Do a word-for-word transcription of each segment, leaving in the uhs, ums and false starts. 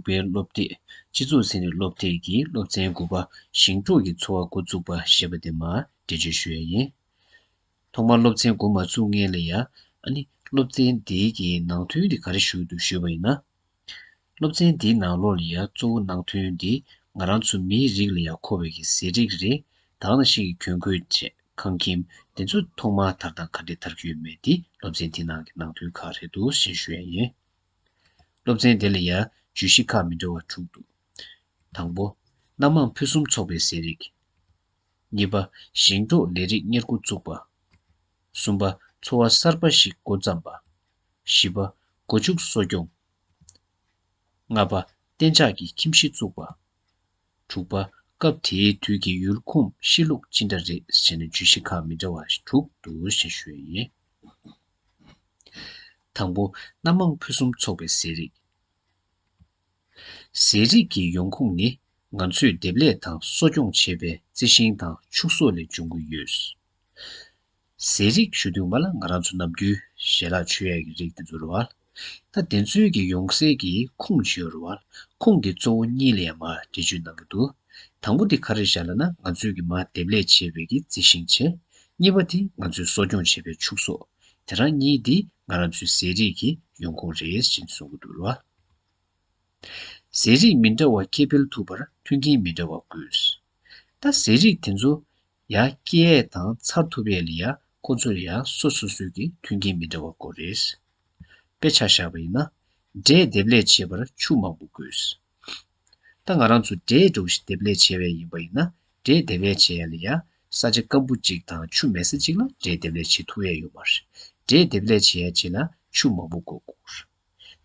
པའི་སློབ་དེབ། སྤྱི་ཚོགས་ཚན་རིག་སློབ་དེབ་ཀྱི་སློབ་ཚན་དགུ་པ། ཞིང་འབྲོག་གི་འཚོ་བ་འགོ་བཙུགས་པ་ཞེས་པ་དེ་མར་འགྲེལ་བརྗོད་ཞུ་ཡ་ཡིན། ཐོག་མར་སློབ་ཚན་འགོ་མ་ཚུགས་སྔོན་ལ་ཡ། ཨ་ནི་སློབ་ཚན་འདིའི་གི་ནང་དོན་དེ་ག་རེ་ཞུ་གི་འདུག་ཞུས་པ་ཡིན་ན། སློབ་ཚན་འདིའི་ནང་ལོགས་ལ་ཡ་གཙོ་བོ་ནང་དོན་འདི་ང་རང་ཚོ་མིའི་རིགས་ལ་ཡ་མཁོ་བའི་གི་ཟས་རིགས་རེད། ད་ག་ནང་བཞིན་གྱི་གྱོན་གོས་བཅས་ཁང་ཁྱིམ་དེ་ཚོ་ཐོག་མར་དར་སྟངས་ག་འདྲས་དར་གྱི་ཡོད་མེད་དེ་སློབ་ཚན་འདི་ནང་གི་ནང་དོན་ཁག་རེད་འདུག་ཞེས་ཞུ་ཡ་ཡིན། སློབ་ཚན་འདི་ལ་ཡ་བརྗོད་གཞི་ཁག་མི་འདྲ་བ་དྲུག་འདུག་དང་པོ། སྣ་མང་ཕུན་སུམ་ཚོགས་པའི་ཟས་རིགས། གཉིས་པ། ཞིང་འབྲོག་ལས་རིགས་གཉེར་འགོ་བཙུགས་པ། གསུམ་པ། འཚོ་བ་གསར་པ་ཞིག་འགོ་བརྩམས་པ། བཞི་པ། སྒོ་ཕྱུགས་གསོ་སྐྱོང་། ལྔ་པ། གཏན་འཇགས་ཀྱི་ཁྱིམ་གཞིས་བཙུགས་པ། དྲུག་པ། སྐབས་དེའི་དུས་ཀྱི་ཡུལ་ཁོངས་གཤིས་ལུགས་ཅི་འདྲ་རེད་ཟེར་ནས་བརྗོད་གཞི་ཁག་མི་འདྲ་བ་དྲུག་འདུག་ཞེས་ཞུ་ཡ་ཡིན། དང་པོ། སྣ་མང་ཕུན་སུམ་ཚོགས་པའི་ཟས་རིགས། ཟས་རིགས་ཀྱི་ཡོང་ཁུངས་ནི་ང་ཚོས་འདེབས་ལས་དང་གསོ་སྐྱོང་བྱེད་པའི་རྩི་ཤིང་དང་ཕྱུགས་ཟོག་ལས་འབྱུང་གི་ཡོད། ཟས་རིགས་ཞུ་དུས་མ་ལ་ང་རང་ཚོ་ནམ་རྒྱུན་ཞལ་ལག་མཆོད་ཡས་ཀྱི་རིགས་དེ་ཚོ་རེད་བ། ད་དེ་ཚོའི་གི་ཡོང་སའི་གི་ཁུངས་ཅིག་ཡོད་རེད་བ། ཁུངས་དེ་གཙོ་བོ་གཉིས་ལ་ཡང་མར་འགྲེལ་བརྗོད་གནང་གི་འདུག་དང་པོ་དེ་ག་རེ་བཞག་ལབ་ན་ང་ཚོས་གི་མར་འདེབས་ལས་བྱས་པའི་གི་རྩི་ཤིང་བྱས། གཉིས་པ་དེ་ང་ཚོས་གསོ་སྐྱོང་བྱས་པའི་ཕྱུགས་ཟོག་དེ་རང་གཉིས་དེ་ང་རང་ཚོའི་ཟས་རིགས་ཀྱི་ཡོང་ཁུངས་རེད་ཅེས་གསུང་གི་འདུག་རེད་བ། ཟས་རིགས་མི་འདྲ་བ་སྐྱེ་འཕེལ་ཐུབ་པར་མཐུན་རྐྱེན་མི་འདྲ་བ་དགོས། ད་ཟས་རིགས་དེ་ཚོ་ཡར་སྐྱེ་ཡས་དང་འཚར་ཐུབ་ཡས་ལ་ཡ་ཁོ་ཚོ་ལ་ཡ་སོ་སོ་སོའི་གི་མཐུན་རྐྱེན་མི་འདྲ་བ་དགོས་རེད། དཔེ་ཆ་བཞག་པ་ཡིན་ན། འབྲས་འདེབས་ལས་བྱེད་པར་ཆུ་མང་པོ་དགོས། ད་ང་རང་ཚོ་འབྲས་འདྲ་བོ་ཞིག་འདེབས་ལས་བྱས་པ་ཡིན་པ་ཡིན་ན། འབྲས་འདེབས་ལས་བྱེད་ཡ་ལ་ཡ་ས་ཆ་སྐམ་པོ་གཅིག་དང་ཆུ་མེད་ས་གཅིག་ལ་འབྲས་འདེབས་ལས་བྱེད་ཐུབ་ཡ་ཡོད་མ་རེད། འབྲས་འདེབས་ལས་བྱེད་ཡ་གཅིག་ལ་ཆུ་མང་པོ་དགོས་དགོས།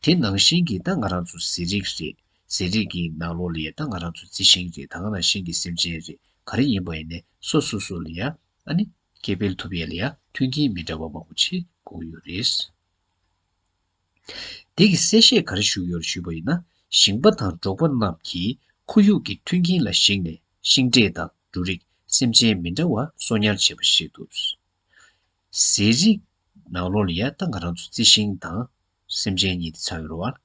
དེ་ནང་བཞིན་གྱི་ད་ང་རང་ཚོ་ཟས་རིགས་རེད། ཟས་རིགས་ཀྱི་ནང་ལོགས་ལ་ཡ་ད་ང་རང་ཚོ་རྩི་ཤིང་རེད། ད་ག་ནང་བཞིན་གྱི་སེམས་ཅན་རེད། ག་རེ་ཡིན་པ་ཡིན་ནའི་སོ་སོ་སོ་ལ་ཡ་ཨ་ནི་སྐྱེ་འཕེལ་ཐུབ་ཡ་ལ་ཡ་མཐུན་རྐྱེན་མི་འདྲ་བ་མང་པོ་ཅིག་དགོས་ཀྱི་ཡོད་རེད། དེ་གི་གསལ་བཤད་ག་རེ་ཞུ་གི་ཡོད་རེད་ཞུས་པ་ཡིན་ན། ཞིང་པ་དང་འབྲོག་པ་རྣམས་ཀྱིས་ཁོར་ཡུག་གི་མཐུན་རྐྱེན་ལ་གཞིགས་ནས་ཤིང་འབྲས་དང་འབྲུ་རིགས་སེམས་ཅན་མི་འདྲ་བ་གསོག་ཉར་བྱེད་པ་ཞིག་ཏུ། ཟས་རིགས་ནང་ལོགས་ལ་ཡ་ད་ང་རང་ཚོ་རྩི་ཤིང་དང་སེམས་ཅན་གཉིས་དེ་ཆགས་ཡོད་རེད་བ།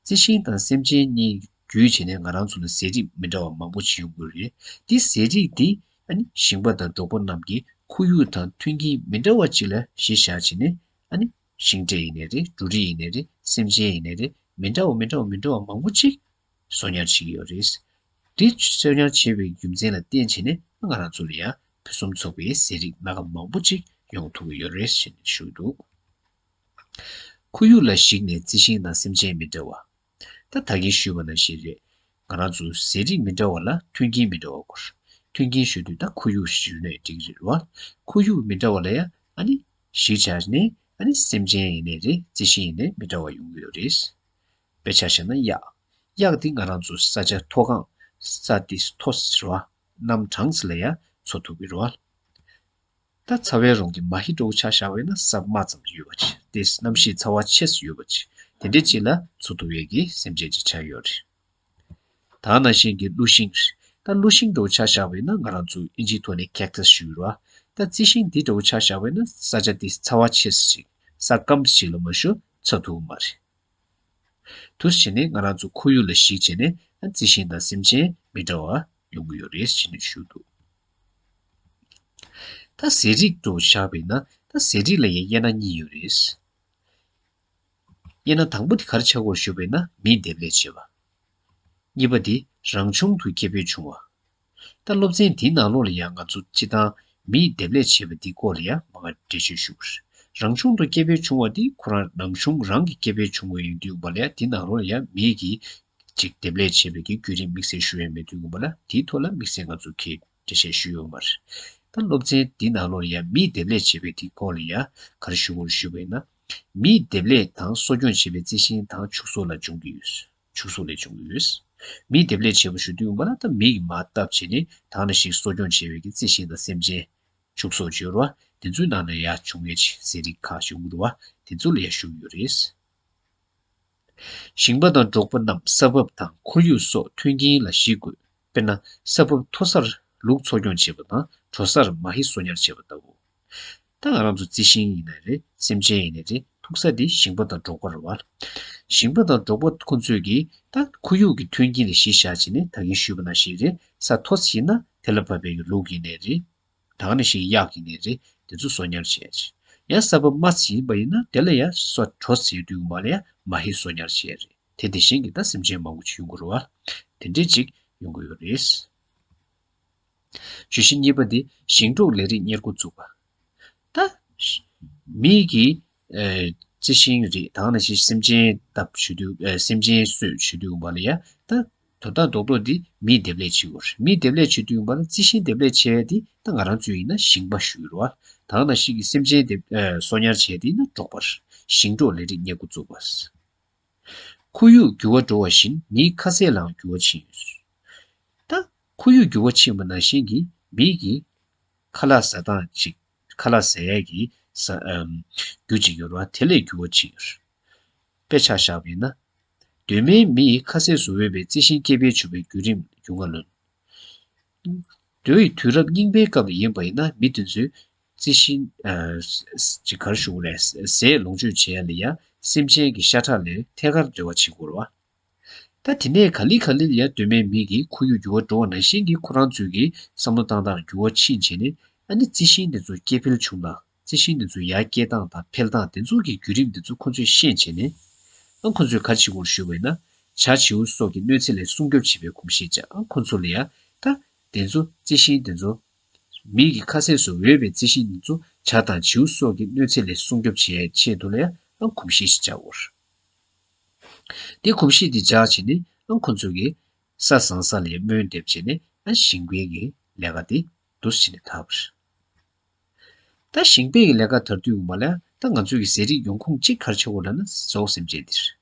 རྩི་ཤིང་དང་སེམས་ཅན་གཉིས་བརྒྱུད་བྱས་ནས་ང་རང་ཚོ་ལ་ཟས་རིགས་མི་འདྲ་བ་མང་པོ་ཅིག་ཡོང་གི་རེད། དེ་ཟས་རིགས་དེ་ཨ་ནི་ཞིང་པ་དང་འབྲོག་པ་རྣམས་ཀྱིས་ཁོར་ཡུག་དང་མཐུན་རྐྱེན་མི་འདྲ་བ་ཅིག་ལ་གཞི་བཞག་བྱས་ནས་ཨ་ནི་ཤིང་འབྲས་ཡིན་ནའི་རེད། འབྲུ་རིགས་ཡིན་ནའི་རེད། སེམས་ཅན་ཡིན་ནའི་རེད། མི་འདྲ་བ་མི་འདྲ་བ་མི་འདྲ་བ་མང་པོ་ཅིག་གསོག་ཉར་བྱེད་ཀྱི་ཡོད་རེད། དེ་གསོག་ཉར་བྱེད་པའི་རྒྱུ་མཚན་ལ་བརྟེན་བྱས་ནས་ང་རང་ཚོ་ལ་ཡང་ཕུན་སུམ་ཚོགས་པའི་ཟས་རིགས་སྣ་ཁ་མང་པོ་ཅིག་ཡོང་ཐུབ་ཀྱི་ཡོད་རེད་ཞེས་ནས་ཞུས་འདུག་ཁོར་ཡུག་ལ་གཞིགས་ནས་རྩི་ཤིང་དང་སེམས་ཅན་མི་འདྲ་བ། ད་ད་གིན་ཞུས་པ་ནང་བཞིན་རེད། ང་རང་ཚོ་ཟས་རིགས་མི་འདྲ་བ་ལ་མཐུན་རྐྱེན་མི་འདྲ་བ་དགོས། མཐུན་རྐྱེན་ཞུ་དུས་ད་ཁོར་ཡུག་ཞུས་ནས་འགྲིག་གི་རེད་བ། ཁོར་ཡུག་མི་འདྲ་བ་ལ་ཡང་ཨ་ནི་གཞི་བཞག་ནས་ཨ་ནི་སེམས་ཅན་ཡིན་ནའི་རེད། རྩི་ཤིང་ཡིན་ནའི་མི་འདྲ་བ་ཡོང་གི་ཡོད་རེད། དཔེ་ཆ་བཞག་ན་གཡག་གཡག་འདི་ང་རང་ཚོ་ས་ཆ་མཐོ་སྒང་ས་འདི་མཐོ་ཟེར་བ་གནམ་གྲང་ས་ལ་ཡང་འཚོ་ཐུབ་ཀྱི་རེད་བ། ད་ཚ་བའི་རོང་གི་མ་ཧི་འདྲ་བོ་ཆ་བཞག་པ་ཡིན་ན་ས་དམའ་ཙམ་ཡོད་པ་ཅིག་དེ་གནམ་གཤིས་ཚ་བ་ཆེ་ས་ཡོད་པ་ཅིག་དེ་འདྲའི་ཅིག་ལ་འཚོ་ཐུབ་ཡས་ཀྱི་སེམས་ཅན་ཅིག་ཆགས་ཡོད་རེད། ད་ནང་བཞིན་གྱི་ཀླུ་ཤིང་། ད་ཀླུ་ཤིང་འདྲ་བོ་ཆ་བཞག་པ་ཡིན་ན་ང་རང་ཚོ་ཨིན་ཇིའི་ཐོག་ནས་ཁེག་ཊས་ཞུ་གི་རེད་བ། ད་རྩི་ཤིང་འདི་འདྲ་བོ་ཆ་བཞག་པ་ཡིན་ན་ས་ཆ་འདི་ཚ་བ་ཆེ་ས་ཅིག་ས་སྐམ་ས་ཅིག་ལ་མ་ཞུ་འཚོ་ཐུབ་ཀྱི་མ་རེད། དུ་བྱས་ནས་ང་རང་ཚོ་ཁོར་ཡུག་ལ་གཞིགས་བྱས་ནས་རྩི་ཤིང་དང་སེམས་ཅན་མི་འདྲ་བ་ཡོང་གི་ཡོད་རེད་ཅེས་ནས་ཞུ་འདུག་ད་ཟས་རིགས་འདྲ་བོ་བཞག་པ་ཡིན་ན་ད་ཟས་རིགས་ལ་ཡང་དབྱེ་ན་གཉིས་ཡོད་རེད། དབྱེ་ན་དང་པོ་དེ་ག་རེ་ཆགས་ཀྱི་ཡོད་རེད་ཞུས་པ་ཡིན་ན་མིས་འདེབས་ལས་བྱེད་པ། གཉིས་པ་དེ་རང་བྱུང་དུ་སྐྱེ་འཕེལ་བྱུང་བ། ད་སློབ་ཚན་འདིའི་ནང་ལོགས་ལ་ཡང་ང་ཚོ་སྤྱིར་བཏང་མིས་འདེབས་ལས་བྱེད་པ་འདིའི་སྐོར་ལ་ཡང་མང་བ་འགྲེལ་བརྗོད་ཞུ་དགོས་རེད། རང་བྱུང་དུ་སྐྱེ་འཕེལ་བྱུང་བ་འདི་ཁོ་རང་རང་བྱུང་རང་གིས་སྐྱེ་འཕེལ་བྱུང་བ་ཡིན་དུས་ཡིན་པ་ལ་ཡང་འདིའི་ནང་ལོགས་ལ་ཡང་མིས་ཀྱིས་ཅིག་འདེབས་ལས་བྱེད་པའི་གི་བརྒྱུད་རིམ་དམིགས་བསལ་ཞུ་ཡ་མེད་དུས་ཡིན་པ་ལ་དེའི་ཐོག་ལ་དམིགས་བསལ་ང་ཚོ་གིས་འགྲེལ་བཤད་ཞུས་ཡོད་མ་རེད། ད་སློབ་ཚན་འདིའི་ནང་ལོགས་ལ་ཡང་མིས་འདེབས་ལས་བྱེད་པའི་དེའི་སྐོར་ལ་ཡང་ག་རེ་ཞུ་དགོས་རེད་ཞུས་པ་ཡིན་ན། མིས་འདེབས་ལས་དང་གསོ་སྐྱོང་བྱེད་པའི་རྩི་ཤིང་དང་ཕྱུགས་ཟོག་ལ་འབྱུང་གི་ཡོད། ཕྱུགས་ཟོག་ལས་བྱུང་གི་ཡོད། མིས་འདེབས་ལས་བྱེད་པ་ཞུ་དུས་ཡིན་པ་ལ་ད་མི་གིས་མར་བཏབ་བྱས་ནས་ད་ནང་བཞིན་གསོ་སྐྱོང་བྱེད་པའི་གི་རྩི་ཤིང་དང་སེམས་ཅན་ཕྱུགས་ཟོག་བརྗོད་རོགས་དེ་ཚོའི་ནང་ནས་ཡར་བྱུང་ཡས་ཅིག་ཟས་རིགས་ཁག་བྱུང་གི་རེད་བ། དེ་ཚོ་ལ་ཡར་ཞུ་གི་ཡོད་རེད། ཞིང་པ་དང་འབྲོག་པ་རྣམས་ས་བབ་དང་ཁོར་ཡུག་སོགས་མཐུན་རྐྱེན་ལ་གཞིགས་དགོས། དཔེར་ན་ས་བབ་མཐོ་སར་ལུག་འཚོ་སྐྱོང་བྱེད་པ་དང་དྲོ་སར་མ་ཧི་གསོ་ཉར་བྱེད་པ་ལྟ་བུ། ད་ང་རང་ཚོ་རྩི་ཤིང་ཡིན་ནའི་རེད། སེམས་ཅན་ཡིན་ནའི་རེད། ཐུག་ས་དེ་ཞིང་པ་དང་འབྲོག་པ་རེད་བ། ཞིང་པ་དང་འབྲོག་པ་ཁོ་ཚོས་ཀྱིས་ད་ཁོར་ཡུག་གི་མཐུན་རྐྱེན་ལ་གཞི་བཞག་བྱས་ནས་ད་གིན་ཞུས་པ་ནང་བཞིན་རེད། ས་མཐོ་ཙམ་ཡིན་ན་དེ་ལ་བབས་པའི་ལུག་ཡིན་ནའི་རེད། ད་ག་ནང་བཞིན་གཡག་ཡིན་ནའི་རེད། དེ་ཚོ་གསོ་ཉར་བྱས་ཡ་ཅིག་ཡང་ས་བབ་དམའ་ཙམ་ཡིན་པ་ཡིན་ན་དེ་ལ་ཡང་ས་མཐོ་ཙམ་ཡོད་དུས་མ་ལ་ཡང་མ་ཧེ་གསོ་ཉར་བྱས་ཡ་རེད། དེ་དེ་བཞིན་གྱི་ད་སེམས་ཅན་མང་པོ་ཅིག་ཡོང་གི་རེད་བ། དེ་འདྲས་ཅིག་ཡོང་གི་ཡོད་རེད། བརྗོད་གཞི་གཉིས་པ་འདི་ཞིང་འབྲོག་ལས་རིགས་གཉེར་འགོ་བཙུགས་པ། ད་མི་གིས་ཨ་རྩི་ཤིང་རིགས་དང་ནང་བཞིན་སེམས་ཅན་བཏབ་བྱེད་དུས་ཨ་སེམས་ཅན་གསོས་བྱེད་དུས་ཡོང་པ་ལ་ཡ་ད་དོ་བདག་རྡོག་རྡོག་འདི་མིས་འདེབས་ལས་བྱེད་དགོས་རེད། མིས་འདེབས་ལས་བྱེད་དུས་ཡོང་པ་ལ་རྩི་ཤིང་འདེབས་ལས་བྱེད་ཡ་འདི་ད་ང་རང་ཚོ་ཡིན་ན་ཞིང་པ་ཞུ་གི་རེད་བ། དང་ནང་བཞིན་གྱི་སེམས་ཅན་འདེབས་ཨ་གསོ་ཉར་བྱེད་ཡ་འདི་ཡིན་ན་འབྲོག་པ་རེད། ཞིང་འབྲོག་ལས་རིགས་གཉེར་འགོ་བཙུགས་པ། ཁོར་ཡུག་འགྱུར་བ་འགྲོ་བ་བཞིན་མིའི་ཁ་ཟས་ལའང་འགྱུར་བ་ཕྱིན་ཡོད། ད་ཁོར་ཡུག་འགྱུར་བ་ཕྱིན་པ་ནང་བཞིན་གྱི་མི་གི་ཁ་ལག་ཟ་སྟངས་ཅིག་ཁ་ལག་ཟ་ཡས་ཀྱི་ཟ་ཨམ་རྒྱུ་ཅིག་ཡོད་རེད་བ། དེ་ལས་འགྱུར་བ་ཕྱིན་ཡོད། དཔེ་ཆ་བཞག་པ་ཡིན་ན། གདོད་མའི་མི་ཡི་ཁ་ཟས་སུ་འོས་པའི་རྩི་ཤིང་སྐྱེ་འཕེལ་བྱུང་བའི་བརྒྱུད་རིམ་རྒྱུས་མངའ་ལོན། དེའི་དུས་རབས་རྙིང་པའི་སྐབས་ལ་ཡིན་པ་ཡིན་ན་མི་དེ་ཚོས་རྩི་ཤིང་ཨ་ཅིག་ག་རེ་ཞུ་དགོས་རེད། ཟས་ལོངས་སྤྱོད་བྱེད་ཡ་ལ་ཡ་སེམས་ཅན་གྱི་ཤ་ཁྲག་ལས་ཐད་ཀར་འབྲེལ་བ་བྱེད་དགོས་རེད་བ། ད་དེ་ནས་ག་ལེ་ག་ལེ་ལ་ཡ་གདོད་མའི་མི་གིས་ཁོར་ཡུག་འགྱུར་བ་འགྲོ་བ་ནང་བཞིན་གྱི་ཁོ་རང་ཚོའི་གི་བསམ་བློ་བཏང་སྟངས་འགྱུར་བ་ཕྱིན་བྱས་ནས་ཨ་ནི་རྩི་ཤིང་དེ་ཚོ་སྐྱེ་འཕེལ་བྱུང་སྟངས། རྩི་ཤིང་དེ་ཚོ་ཡར་སྐྱེ་སྟངས་དང་འཕེལ་སྟངས་དེ་ཚོ་གི་བརྒྱུད་རིམ་དེ་ཚོ་ཁོ་ཚོས་ཤེས་བྱས་ནས་ཨ་ཁོ་ཚོས་ག་རེ་བྱེད་དགོས་ཞུས་པ་ཡིན་ན། བྱ་བྱིའུ་སོགས་ཀྱི་གནོད་འཚེ་ལས་སྲུང་སྐྱོབ་བྱེད་པའི་གོམས་གཤིས་བཅའ། ཨ་ཁོ་ཚོ་ལ་ཡ་ད་དེ་ཚོ་རྩི་ཤིང་དེ་ཚོ་མི་གི་ཁ་ཟས་སུ་འོས་པའི་རྩི་ཤིང་དེ་ཚོ་བྱ་དང་བྱིའུ་སོགས་ཀྱི་གནོད་འཚེ་ལས་སྲུང་སྐྱོབ་བྱེད་ཡའི་ཆེད་དུ་ལ་ཡ་ཨ་གོམས་གཤིས་ཤིག་བཅའ་དགོས། དེ་གོམས་གཤིས་དེ་འཇགས་བྱས་ནས་ཨ་ཁོ་ཚོ་གིས་ས་བཟང་ས་ལ་ཡ་སྨོན་འདེབས་བྱས་ནས་ཨ་ཞིང་པའི་གི་ལས་ཀ་དེ་འདུག་སེ་བྱས་ནས་དར་བ་རེད། ད་ཞིང་པའི་གི་ལས་ཀ་དར་དུས་ཡོང་པ་ལ་ད་ང་ཚོའི་གི་ཟས་རིགས་ཡོང་ཁུངས་གཅིག་ག་རེ་ཆགས་ཡོད་ལབ་ན་ཟོག་སེམས་ཅན་དེ་རེད།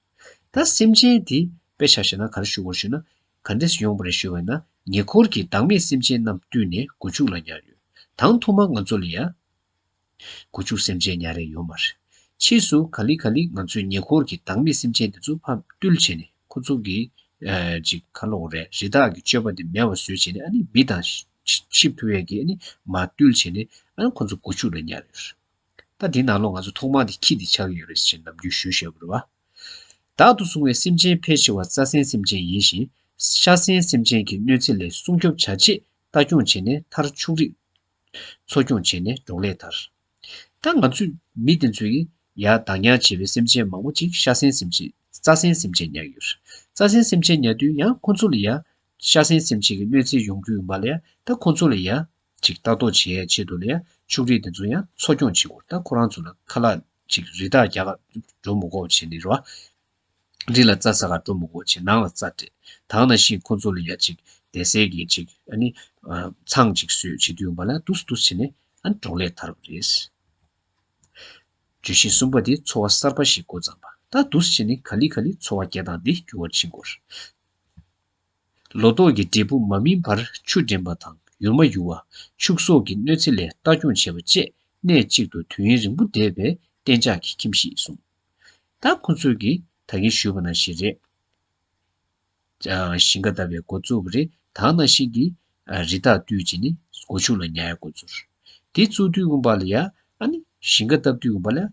ད་སེམས་ཅན་དེ་དཔེ་ཆ་བཞག་ན་ག་རེ་ཞུ་དགོས་ཞུ་ན། ག་འདྲས་ཡོང་པ་རེད་ཞུ་བ་ཡིན་ན། ཉེ་འཁོར་གྱི་བདག་མེད་སེམས་ཅན་རྣམས་བཏུལ་ནས་སྒོ་ཕྱུགས་ལ་ཉར་ཡོད། དང་ཐོག་མར་ང་ཚོ་ལ་ཡ་སྒོ་ཕྱུགས་སེམས་ཅན་ཉར་ཡས་ཡོད་མ་རེད། ཕྱིས་སུ་ག་ལེ་ག་ལེ་ང་ཚོའི་ཉེ་འཁོར་གྱི་བདག་མེད་སེམས་ཅན་དེ་ཚོ་ཕར་བཏུལ་བྱས་ནས་ཁོ་ཚོ་གི་ཨ་ཅིག་ག་ལབ་དགོས་རེད། རི་དྭགས་ཀྱི་སྤྱོད་པ་དེ་མེད་པ་བཟོས་བྱས་ནས་ཨ་ནི་མི་དང་ཤི་ཤི་ཐུབ་ཡས་ཀྱི་ཨ་ནི་མར་བཏུལ་བྱས་ནས་ཨ་ནི་ཁོ་ཚོ་སྒོ་ཕྱུགས་ལ་ཉར་ཡོད་རེད། ད་འདི་ནང་ལོགས་ང་ཚོ་ཐོག་མར་འདི་ཁྱི་འདི་ཆགས་ཀྱི་ཡོད་རེད་ཟེར་ནམ་རྒྱུན་ཞུ་ཤེས་པ་རེད་བ། བདག་ཏུ་བཟུང་བའི་སེམས་ཅན་ཕལ་ཆེ་བ་རྩྭ་ཟན་སེམས་ཅན་ཡིན་ཞིང་། ཤ་ཟན་སེམས་ཅན་གྱི་གནོད་འཚེ་ལས་སྲུང་སྐྱོབ་བྱ་ཆེད་ལྟ་སྐྱོང་བྱས་ནས་མཐར་ཕྱུགས་རིགས་འཚོ་སྐྱོང་བྱས་ནས་འབྲོག་ལས་དར། ད་ང་ཚོས་མི་དེ་ཚོ་ཡིས་ཡར་བདག་ཉར་བྱས་པའི་སེམས་ཅན་མང་པོ་ཅིག་ཤ་ཟན་སེམས་ཅན་རྩྭ་ཟན་སེམས་ཅན་ཉར་གྱི་ཡོད་རེད། རྩྭ་ཟན་སེམས་ཅན་ཉར་དུས་ཡང་ཁོ་ཚོ་ལ་ཡ་ཤ་ཟན་སེམས་ཅན་གྱི་གནོད་འཚེ་ཡོང་རྒྱུ་ཡིན་པ་ལ་ཡ་ད་ཁོ་ཚོ་ལ་ཡ་ཅིག་ལྟ་རྟོག་བྱེད་ཡའི་ཆེད་དུ་ལ་ཡ་ཕྱུགས་རིགས་དེ་ཚོ་ཡང་འཚོ་སྐྱོང་བྱེད་དགོས། ད་ཁོ་རང་ཚོ་ལ་ཁ་ལག་ཅིག་རི་དྭགས་རྒྱག་ག་འགྲོ་མི་དགོས་བྱས་ནས་རེད་བ། རི་ལ་རྩྭ་ཟ་ག་འགྲོ་མི་དགོས་བྱས་ནང་ལ་རྩྭ་སྤྲད། དེ་ནང་བཞིན་ཁོ་ཚོ་ལ་ཡ་ཅིག་བསྡད་སའི་གི་ཅིག་ཨ་ནི་ཨ་ཚང་ཅིག་བཟོས་བྱེད་དུས་ཡོང་པ་ལ་འདུག་སེ་འདུག་སེ་བྱས་ནས་ཨ་ནི་འབྲོག་ལས་དར་བ་རེད། བརྗོད་གཞི་གསུམ་པ་དེ་འཚོ་བ་གསར་པ་ཞིག་འགོ་བརྩམས་པ། ད་འདུག་སེ་བྱས་ནས་ག་ལེ་ག་ལེ་འཚོ་བ་སྐྱེལ་སྟངས་འདི་འགྱུར་བ་ཕྱིན་དགོས། ལོ་ཏོག་གི་འབྲས་བུ་མ་སྨིན་བར་ཆུ་འདྲེན་པ་དང་ཡུར་མ་ཡུར་བ། ཕྱུགས་ཟོག་གི་གནོད་འཚེ་ལས་ལྟ་སྐྱོང་བྱེད་པ་བཅས་གནས་གཅིག་ཏུ་དུས་ཡུན་རིང་པོ་བསྡད་པའི་གཏན་འཇགས་ཀྱི་ཁྱིམ་གཞིས་གསུངས། ད་ཁོ་ཚོས་ཀྱིས་ད་གིན་ཞུས་པ་ནང་བཞིན་རེད། ཨ་ཞིང་ཁ་བཏབ་པའི་འགོ་བཙུགས་པ་རེད། ད་ནང་བཞིན་གྱི་ཨ་རི་དྭགས་བཏུལ་བྱས་ནས་སྒོ་ཕྱུགས་ལ་ཉར་ཡ་འགོ་བཙུགས། དེ་བཙུགས་དུས་ཀུན་པ་ལ་ཡ་ཨ་ནི་ཞིང་ཁ་བཏབ་དུས་ཀུན་པ་ལ་ཡ་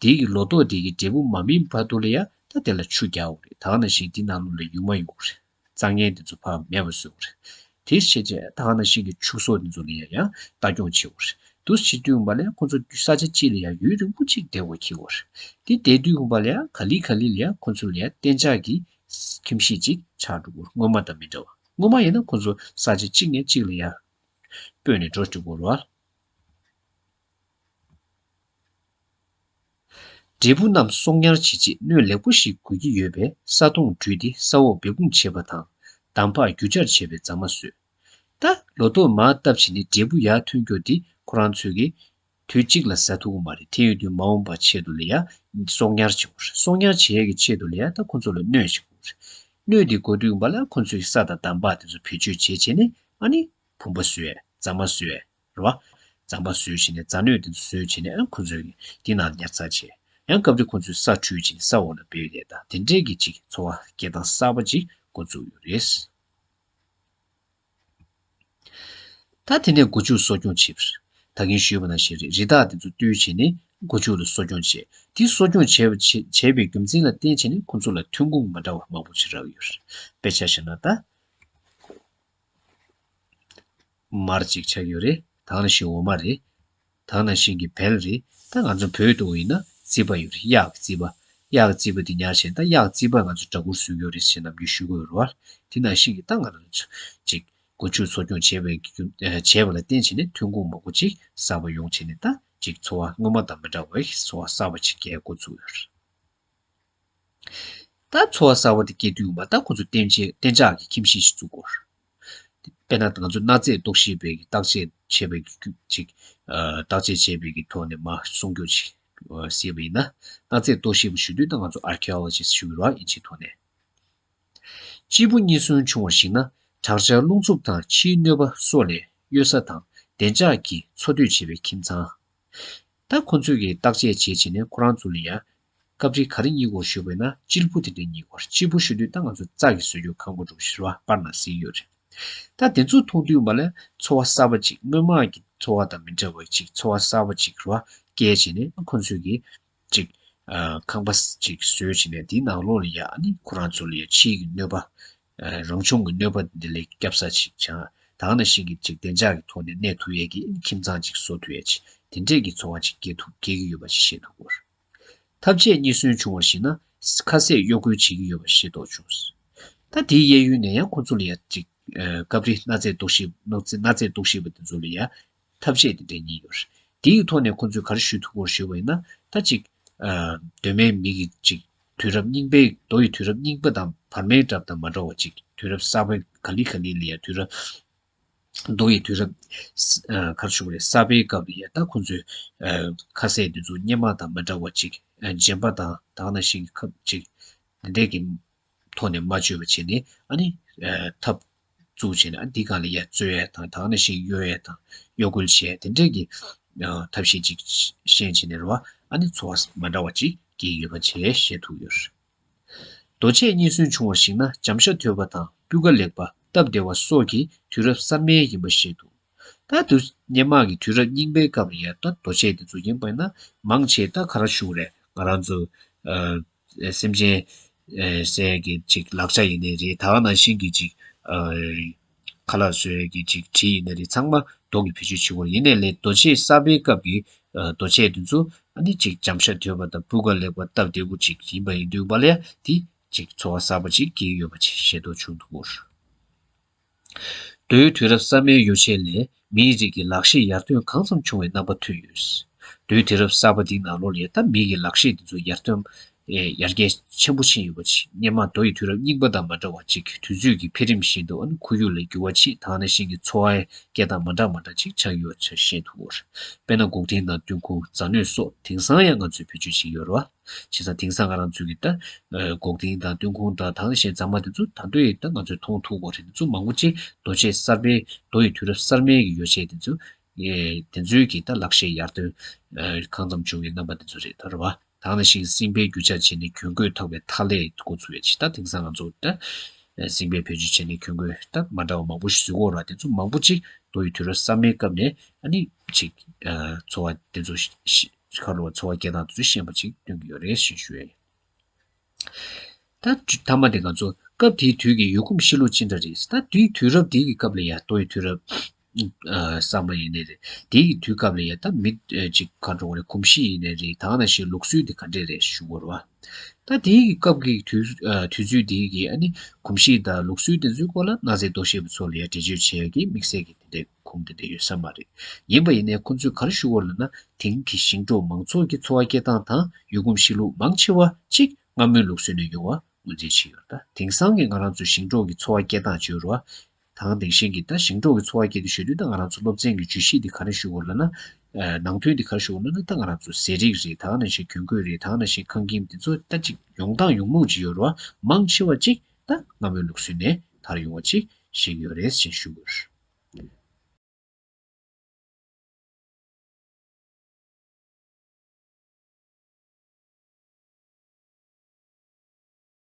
དེ་གི་ལོ་ཏོག་དེ་གི་འབྲས་བུ་མ་སྨིན་བར་དུ་ལ་ཡ་ད་དེ་ལ་ཆུ་རྒྱག་དགོས་རེད། ད་ནང་བཞིན་དེ་ནང་ལོགས་ལ་ཡུར་མ་ཡུར་དགོས་རེད། རྩྭ་ངན་དེ་ཚོ་ཕར་མེད་པ་བཟོ་དགོས་རེད། དེ་བྱས་རྗེས་ད་ག་ནང་བཞིན་གྱི་ཕྱུགས་ཟོག་དེ་ཚོ་ལ་ཡ་ཡང་ལྟ་སྐྱོང་བྱེད་དགོས་རེད། འདུག་སེ་བྱེད་དུས་ཀུན་པ་ལ་ཡ་ཁོ་ཚོ་ས་ཆ་གཅིག་ལ་ཡ་ཡུན་རིང་པོ་གཅིག་བསྡད་དགོས་འཁེལ་དགོས་རེད། དེ་བསྡད་དུས་ཀུན་པ་ལ་ཡ་ག་ལེ་ག་ལེ་ལ་ཡ་ཁོ་ཚོ་ལ་ཡ་གཏན་འཇགས་ཀྱི་ཁྱིམ་གཞིས་ཅིག་ཆགས་འགྲོ་གི་རེད། སྔོན་མ་དང་མི་འདྲ་བ། སྔོན་མ་ཡིན་ན་ཁོ་ཚོ་ས་ཆ་གཅིག་ནས་གཅིག་ལ་ཡ་སྤོས་ནས་འགྲོ་འགྲོ་གི་རེད་བ། འབྲས་བུ་རྣམས་གསོག་ཉར་བྱེད་ཆེད་སྣོད་ལེགས་པོ་ཞིག་དགོས་ཀྱི་ཡོད་པས་ས་དོང་བྲུས་ཏེ་ས་འོག་སྦས་སྐུང་བྱེད་པ་དང་འདམ་བག་རྒྱུ་ཆར་བྱས་པའི་རྫ་མ་བཟོས། ད་ལོ་ཏོག་མར་བཏབ་བྱས་ནས་འབྲས་བུ་ཡར་ཐོན་རྒྱུ་དེ་ཁོ་རང་ཚོས་ཀྱིས་དུས་གཅིག་ལ་ཟ་ཐུབ་ཀྱི་མ་རེད། དེ་ཡོད་དུས་མ་འོངས་པ་ཆེད་དུ་ལ་ཡ་གསོག་ཉར་བྱེད་དགོས་རེད། གསོག་ཉར་བྱེད་ཡས་ཀྱི་ཆེད་དུ་ལ་ཡ་ད་ཁོ་ཚོ་ལ་སྣོད་ཞིག་དགོས་རེད། སྣོད་དེ་དགོས་དུས་ཡིན་པ་ལ་ཁོ་ཚོས་ས་དང་འདམ་བག་དེ་ཚོ་བེད་སྤྱོད་བྱས་བྱས་ནས་ཨ་ནི་བུམ་པ་བཟོས། རྫ་མ་བཟོས། རེད་བ། རྫ་མ་བཟོས་བྱས་ནས་རྫ་སྣོད་དེ་ཚོ་བཟོས་བྱས་ནས་ཨ་ཁོ་ཚོས་དེ་ནང་ཉར་ཚགས་བྱས། ཡང་སྐབས་རེ་ཁོ་ཚོས་ས་བྲུས་བྱས་ནས་ས་འོག་ལ་སྦས་བསྡད། ད་དེ་འདྲས་ཀྱི་ཅིག་འཚོ་བ་སྐྱེལ་སྟངས་གསར་པ་ཅིག་འགོ་བཙུགས་ཡོད་རེད། ད་དེ་ནས་སྒོ་ཕྱུགས་གསོ་སྐྱོང་བྱེད་པར། ད་གིན་ཞུས་པ་ནང་བཞིན་རེད། རི་དྭགས་དེ་ཚོ་བཏུལ་བྱས་ནས་ སྒོ་ཕྱུགས་ལ་གསོ་སྐྱོང་བྱས། དེ་གསོ་སྐྱོང་བྱས་པ་བྱས་བྱས་པའི་རྒྱུ་མཚན་ལ་བརྟེན་བྱས་ནས་ཁོང་ཚོ་ལ་ཐོན་ཁུངས་མ་འདྲ་བ་མང་པོ་ཞིག་རག་གི་ཡོད་རེད། དཔེ་ཆ་བཞག་ན་ད། མར་གཅིག་ཆགས་ཡོད་རེད། ད་ག་ནང་བཞིན་འོ་མ་རེད། ད་ག་ནང་བཞིན་གྱི་བལ་རེད། ད་ང་ཚོ་བོད་དུ་ཡིན་ན་རྩིད་པ་ཡོད་རེད། གཡག་གི་རྩིད་པ། གཡག་གི་རྩིད་པ་དེ་ཉར་བྱས། ད་གཡག་གི་རྩིད་པ་ང་ཚོ་འདྲ་སྐུར་བཟོས་ཡོད་རེད་ཟེར་ནམ་རྒྱུན་ཞུ་གི་ཡོད་རེད་བ། དེ་ནང་བཞིན་གྱི་ད་ང་ཚོ་གཅིག་སྒོ་ཕྱུགས་གསོ་སྐྱོང་བྱས་པའི་རྒྱུ་བྱས་པ་ལ་བརྟེན་བྱས་ནས་ཐོན་ཁུངས་མང་པོ་ཅིག་གསར་པ་ཡོང་བྱས་ནས། ད་གཅིག་འཚོ་བ་སྔོན་མ་དང་མི་འདྲ་བའི་འཚོ་བ་གསར་པ་ཅིག་སྐྱེལ་འགོ་ཚུགས་ཡོད་རེད། ད་འཚོ་བ་གསར་པ་དེ་སྐྱེལ་དུས་མ་ད་ཁོ་ཚོ་གཏན་འཇགས་གཏན་འཇགས་ཀྱི་ཁྱིམ་གཞིས་ཤིག་བཙུགས་དགོས། དཔེར་ན་ང་ཚོ་གནའ་རྫས་རྟོག་ཞིབ་པའི་བརྟག་དཔྱད་བྱས་པའི་རྒྱུ་ཅིག་ཨ། བརྟག་དཔྱད་བྱས་པའི་གི་ཐོག་ནས་མ་གསུང་རྒྱུ་ཅིག་ཨ། ཟེར་བ་ཡིན་ན། གནའ་རྫས་རྟོག་ཞིབ་པ་ཞུ་དུས་ད་ང་ཚོ་ཨར་ཁི་ཨོ་ལོ་ཇི་སི་ཊི་ཞུ་གི་རེད་བ། དབྱིན་ཇིའི་ཐོག་ནས། སྐྱེས་བུ་གཉིས་གསུམ་བྱུང་བར་གཞིགས་ན། དྲག་ཆར་རླུང་འཚུབ་དང་ཕྱིའི་གནོད་པ་སོགས་ལས་གཡོལ་ས་དང་བདེ་འཇགས་ཀྱི་འཚོ་སྡོད་བྱེད་པའི་ཁྱིམ་ཚང་། ད་ཁོ་ཚོས་ཀྱིས་བརྟག་དཔྱད་བྱས་བྱས་ནས་ཁོ་རང་ཚོ་ལ་ཡ། སྐབས་རེ་ག་རེ་རྙེད་ཀྱི་ཡོད་ཞུས་པ་ཡིན་ན། གཅེར་བུ་དེ་འདྲ་རྙེད་ཀྱི་ཡོད། གཅེར་བུ་ཞུ་དུས་ད་ང་ཚོ་རྩྭ་གི་བཟོ་རྒྱུ་ཁང་པ་འདྲ་བོ་ཞིག་རེད་བ། པར་ནང་གཟིགས་ཡོད་རེད། ད་དེ་ཚོ་མཐོང་དུས་མ་ལ་འཚོ་བ་གསར་པ་ཅིག་སྔོན་མ་གི་འཚོ་བ་དང་མི་འདྲ་བ་ཅིག་འཚོ་བ་གསར་པ་ཅིག་རེད་བ། སྐྱེལ་བྱས་ནས་ཁོ་ཚོས་ཀྱིས་ཅིག་ཨ། ཁང་པ་ཅིག་བཟོས་བྱས་ནས་དེའི་ནང་ལོགས་ལ་ཡ། ཨ་ནི་ཁོ་རང་ཚོ་ལ་ཡ་ཕྱིའི་གི་གནོད་པ། ཨ། རང་བྱུང་གི་གནོད་པ་འདི་ལས་སྐྱབས་ས་ཅིག་བྱ། ད་ག་ནང་བཞིན་གྱི་ཅིག་བདེ་འཇགས་ཀྱི་ཐོག་ནས་གནས་ཐུབ་ཡས་ཀྱི་ཁྱིམ་ཚང་ཅིག་བཟོ་ཐུབ་ཡས་ཅིག་དེ་འདྲས་ཀྱི་འཚོ་བ་ཅིག་སྐྱེལ་ཐུབ་སྐྱེལ་གྱི་ཡོད་པ་ཞིག་ཤེས་ཐུབ་དགོས། ཐབས་ཤེས་གཉིས་གསུམ་བྱུང་བར་གཞིགས་ན། ཁ་ཟས་གཡོ་འགུལ་བྱེད་ཀྱི་ཡོད་པ་ཤེས་རྟོགས་བྱུང་། ད་དེའི་གཡས་གཡོན་ནས་ཡང་ཁོ་ཚོ་ལ་ཡ་ཅིག་ཨ། སྐབས་རེ་གནའ་རྫས་རྟོག་ཞིབ་གནའ་རྫས་རྟོག་ཞིབ་པ་དེ་ཚོ་ལ་ཡ། ཐབས་ཤེས་དེ་འདྲ་གཉིས་ཡོད་རེད། དེའི་ཐོག་ནས་ཁོ་ཚོས་ག་རེ་ཞུ་ཐུབ་ཀྱི་ཡོད་ཞུས་པ་ཡིན་ན། ད་ཅིག་ཨ། གདོད་མའི་མི་གི་ཅིག་དུས་རབས་རྙིང་པའི་རྡོ་ཡི་དུས་རབས་རྙིང་པ་དང་བར་མའི་རབས་དང་མ་འདྲ་བ་ཅིག་དུས་རབས་གསར་པའི་ག་ལེ་ག་ལེ་ལ་ཡ་དུས་རབས་རྡོ་ཡི་དུས་རབས་ཨ། ག་རེ་ཞུ་དགོས་རེད། གསར་པའི་སྐབས་ལ་ཡ་ད་ཁོ་ཚོས་ཨ། ཁ་ཟས་དེ་ཚོ་སྔོན་མ་དང་མ་འདྲ་བ་ཅིག་ཨ། རྗེན་པ་དང་ད་ག་ནང་བཞིན་གྱི་ཁབ་ཅིག་དེ་འདྲས་ཀྱི་ཐོག་ནས་མ་བཅོས་པ་བྱས་ནས། ཨ་ནི་ཨ། ཐབ་བཙུགས་བྱས་ནས། ཨ། འདི་སྒང་ལ་ཡ་བཙོས་ཡས་དང་། ད་ག་ནང་བཞིན་གཡོ་ཡས་དང་། གཡོ་འགུལ་བྱས་དེ་འདྲས་ཀྱི་ཨ། ཐབས་ཤེས་ཅིག་ཤེས་བྱས་ནས་རེད་བ། ཨ་ནི་འཚོ་བ་མ་འདྲ་བ་ཅིག་སྐྱེལ་ཡོད་པ་བཅས་ཤེས་ཐུབ་ཡོད་རེད། རྡོ་ཆས་གཉིས་གསུམ་བྱུང་བར་གཞིགས་ན། འཇམ་ཤ་དོད་པ་དང་། སྤུས་ཀ་ལེགས་པ། སྟབས་བདེ་བ་སོགས་ཀྱི་དུས་རབས་གསར་མའི་ཡིན་པ་ཤེས་ཐུབ། ད་དུས་སྔོན་མ་གི་དུས་རབས་རྙིང་པའི་སྐབས་ལ་ཡ་ད་རྡོ་ཆས་དེ་ཚོ་ཡིན་པ་ཡིན་ན་མང་ཆེ་ད་ག་རེ་ཞུ་དགོས་རེད། ང་རང་ཚོ་ཨ། སེམས་ཅན་ཨ། བསད་ཀྱི་ཅིག་ལག་ཆ་ཡིན་ནའི་རེད། ད་ག་ནང་བཞིན་གྱི་ཅིག་ཨ། ཁ་ལག་བཟོ་ཡས་ཀྱི་ཅིག་གྲི་ཡིན་ནའི་རེད། ཚང་མ་རྡོ་གི་བེད་སྤྱོད་བྱེད་དགོས་རེད། ཡིན་ནའི་ལས་རྡོ་ཆས་གསར་པའི་སྐབས་ཀྱི་ཨ། རྡོ་ཆས་དེ་ཚོ་ཨ་ནི་ཅིག་འཇམ་ཤ་དོད་པ་དང་། སྤུས་ཀ་ལེགས་པ། སྟབས་བདེ་པོ་ཅིག་ཡིན་པ་ཡིན་དུས་པ་ལ་ཡ་དེ་ཅིག་འཚོ་བ་གསར་པ་ཅིག་སྐྱེལ་ཡོད་པ་ཅིག་ཤེས་རྟོགས་བྱུང་འདུག་གོ། རྡོའི་དུས་རབས་གསར་མའི་ཡོ་བྱད་ལས་མིའི་རིགས་ཀྱི་ལག་ཤེས་ཡར་ཐོན་གང་ཙམ་བྱུང་བའི་རྣམ་པ་ཐོན་ཡོད། རྡོའི་དུས་རབས་གསར་པ་འདིའི་ནང་ལོགས་ལ་ཡ་ད་མི་གི་ལག་ཤེས་འདི་ཚོ་ཡར་ཐོན་ཨེ། ཡར་རྒྱས་ཆེན་པོ་ཕྱིན་ཡོད་པ་ཅིག་སྔོན་མ་རྡོ་ཡི་དུས་རབས་རྙིང་པ་དང་མ་འདྲ་བ་ཅིག་དུས་ཚོད་ཀྱི་འཕེལ་རིམ་བཞིན་དུ། ཨ་ནི་ཁོར་ཡུག་ལ་འགྱུར་བ་ཕྱིན། ད་ག་ནང་བཞིན་གྱི་འཚོ་བའི་སྐད་གདངས་མ་འདྲ་མ་འདྲ་ཅིག་ཆགས་ཡོད་པ་ཤེས་ཐུབ་ཀྱི་ཡོད་རེད། དཔེར་ན་འགོག་ཐིང་དང་ཏུན་ཁུང་། རྫ་སྣོད་སོགས་དེང་སང་ཡང་ང་ཚོས་བེད་སྤྱོད་བྱེད་ཀྱི་ཡོད་རེད་བ། བྱས་ཙང་དེང་སང་ང་རང་ཚོས་ཀྱི་ད་ཨ། འགོག་ཐིང་དང་ཏུན་ཁུང་དང་། ད་ག་ནང་བཞིན་རྫ་མ་དེ་ཚོ་ད་དུང་ཡང་ད་ང་ཚོས་མཐོང་ཐུབ་ཀྱི་ཡོད་རེད། དེ་ཚོ་མང་པོ་ཅིག་རྡོ་ཆས་གསར་པའི། རྡོ་ཡི་དུས་རབས་གསར་མའི་གི་ཡོ་བྱད་དེ་ཚོ་ཨེ། དེ་ཚོའི་གི་ད་ལག་ཤེས་ཡར་ཐོན་ཨ། གང་ཙམ་བྱུང་བའི་རྣམ་པ་དེ་ཚོ་རེད་ད། རེད་བ། ད་ག་ནང་བཞིན་སྲིང་བལ་རྒྱུ་ཆ་བྱས་ནས་གྱོན་གོས་འཐག་པའི་ཐག་ལེ་འགོ་ཚུགས་ཡ་ཅིག་ད་དེང་སང་ང་ཚོ་ད་ཨ། སྲིང་བལ་བེད་སྤྱོད་བྱས་ནས་གྱོན་གོས་ད་མ་འདྲ་བ་མང་པོ་ཞིག་བཟོ་གི་ཡོད་རེད་བ། དེ་ཚོ་མང་པོ་ཅིག་རྡོ་ཡི་དུས་རབས་གསར་མའི་སྐབས་ནས་ཨ་ནི་ཅིག་ཨ། འཚོ་བ་དེ་ཚོ་ཤ་ཤ་ཁ་ལོ་བ་འཚོ་བ་སྐྱེལ་སྟངས་དེ་ཚོ་ཤེས་པ་ཅིག་སྟོན་གྱི་ཡོད་རེད་ཞེས་ཞུ་ཡ་ཡིན། ད་མཐའ་མ་དེ་ང་ཚོ་སྐབས་དེའི་དུས་ཀྱི་ཡུལ་གོམས་གཤིས་ལུགས་ཅི་འདྲ་རེད། ད་དེའི་དུས་རབས་དེའི་གི་སྐབས་ལ་ཡ་རྡོ་ཡི་དུས་རབས་ཨ། གསར་མ་ཡིན་ནའི་རེད། དེའི་གི་དུས་སྐབས་ལ་ཡ་ད་མི་ཨ། ཅིག་ག་འགྲོ་བ་རེད། གོམས་གཤིས་ཡིན་ནའི་རེད། ད་ག་ནང་བཞིན་ལུགས་སྲོལ་དེ་ག་འདྲས་རེད་ཞུ་དགོས་རེད་བ། ད་དེའི་གི་སྐབས་ཀྱི་དུས་ཨ། དུས་ཚོད་དེའི་གི་ཨ་ནི་གོམས་གཤིས་དང་ལུགས་སྲོལ་དེ་ཚོའི་སྐོར་ལ་གནའ་རྫས་རྟོག་ཞིབ་པ་ཚོ་ལ་ཡ་འགྲེལ་བརྗོད་བྱེད་ཡ་གི་དམིགས་བསལ་གྱི་དེ་འདྲའི་ཁུངས་དེ་འདྲ་ཡོད་ས་མ་རེད། ཡིན་པ་ཡིན་ནའི་ཁོང་ཚོས་ག་རེ་ཞུ་དགོས་ལབ་ན། དེང་གི་ཞིང་འབྲོག་མང་ཚོགས་ཀྱི་འཚོ་བ་སྐྱེལ་སྟངས་དང་ཡུལ་གོམས་གཤིས་ལུགས་མང་ཆེ་བ་གཅིག་སྔ་མོའི་ལུགས་སྲོལ་ནས་ཡོང་བ་ངོས་འཛིན་བྱས་ཡོད། ད་དེང་སང་གི་ང་རང་ཚོ་ཞིང་འབྲོག་གི་འཚོ་བ་སྐྱེལ་སྟངས་བརྗོད་རོགས། དང་དེང་ཞིང་གི་ད་ཞིང་འབྲོག་གི་འཚོ་བ་སྐྱེལ་དུ་ཞུ་དུས། ད་ང་རང་ཚོ་སློབ་ཚན་གྱི་བརྗོད་གཞི་འདི་ག་རེ་ཞུ་དགོས་ལབ་ན། ཨ། ནང་དོན་འདི་ག་རེ་ཞུ་དགོས་ལབ་ན། ད་ང་རང་ཚོ་ཟས་རིགས་རེད། ད་ག་ནང་བཞིན་གྱོན་གོས་རེད། ད་ག་ནང་བཞིན་ཁང་ཁྱིམ་འདི་ཚོ་ད་ཅིག་ཡོང་སྟངས་ཡོང་ལུགས་ཅིག་ཡོད་རོགས། མང་ཆེ་བ་ཅིག་ད་སྔ་མོའི་ལུགས་སྲོལ་ནས་དར་ཡོང་བ་ཅིག་ཤེས་ཀྱི་ཡོད་རེད་ཅེས་ཞུ་དགོས།